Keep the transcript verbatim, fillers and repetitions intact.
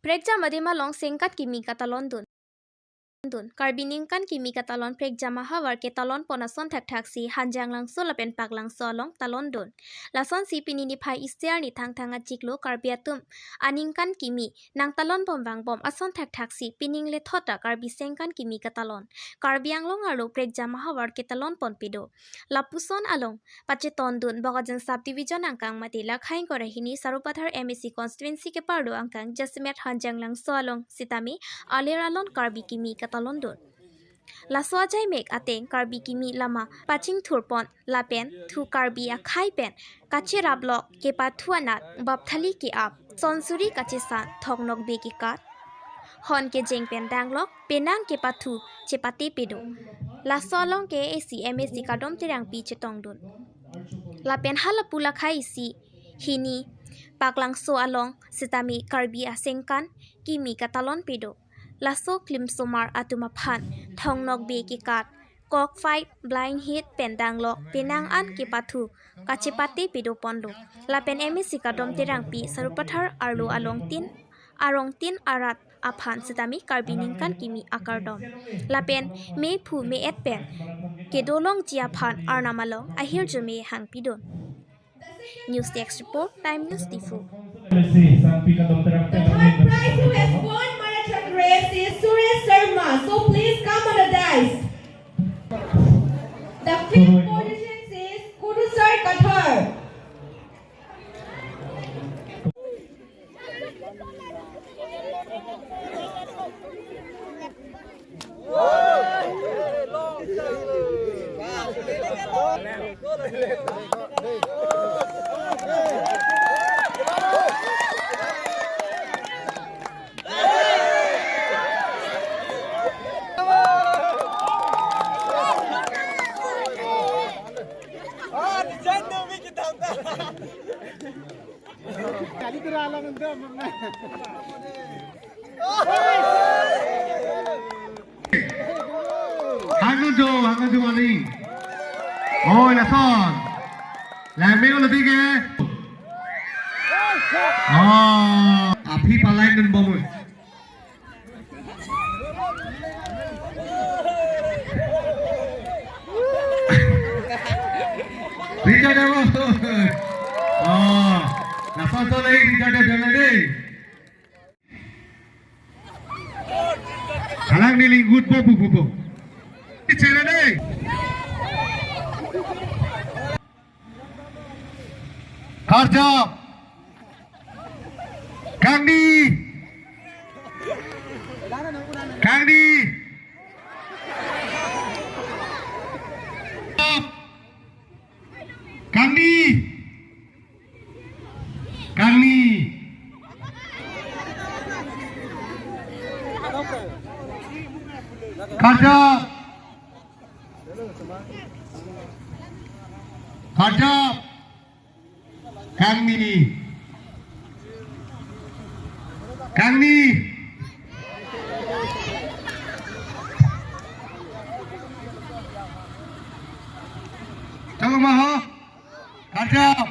Prekjam adim along sengkan kimi katalon dun. Dun. Karbi ningkan kimi katalon prekjam ahavar ketalon pon ason thakthak si Hanjanglangso lapen Paklangso along talon dun. Lasonsi pini niphai isi arni Thangthang achiklo Karbi atum aningkan kimi nangtalon bom vangbom ason thakthak si pining lethot ta Karbi sengkan kimi katalon. Karbi Anglong arlo prekjam ahavar ketalon ponpe do. Lapuson along pacheton dun Bokajan Subdivision angkang mate lakha ingkoi ra hini Sarupathar M A C constituency keparlo angkang jasemet Hanjanglangso along sitame alir alon Karbi kimi katalon dun. Laso ajaimek ateng Karbi kimi lama pachingthur pon lapen thu Karbi akhei pen kacherap lok kepathu anat bapthali ke-ap, sonsuri kachesan, thoknokbe kekat, hon kejeng pen danglok penang kepathu chepate pedo. Laso along ke A C M A C Kadom Terangpi chetong dun. Lapen halapu lakha isi hini Paklangso along sitame Karbi asengkan kimi katalon pedo. Laso klimsomar atum aphan thoknokbe kekat, cockfight, blind heat pen danglok penang an kepathu kachepate pedo ponlo. Lapen M A C Kadom Terangpi Sarupathar arlo along tin arong tin arat aphan sitame Karbi ningkan kimi akardom. Lapen mephu me-et pen kedolongji aphan Arnam along ahirjume hangpidun. News Desk Report, Time News Diphu. The third prize who has won marathon race is Suresh Sharma. So please come on the dais. The fifth position is Kudusar Kathar. Hangjo, hangjo mani. Oh, lason. Lameo lati ke. Oh, aphi palai nun bomu. Richard Debro. Oh, lason to lagi Richard Debro lagi. Kalang niling good po po po po. Ichera dei. Karjap. Kangni. Kangni. Kangni. Kangni. Karjap. Karjap. Kangni. Kangni. Tanglo ma ho. Karjap.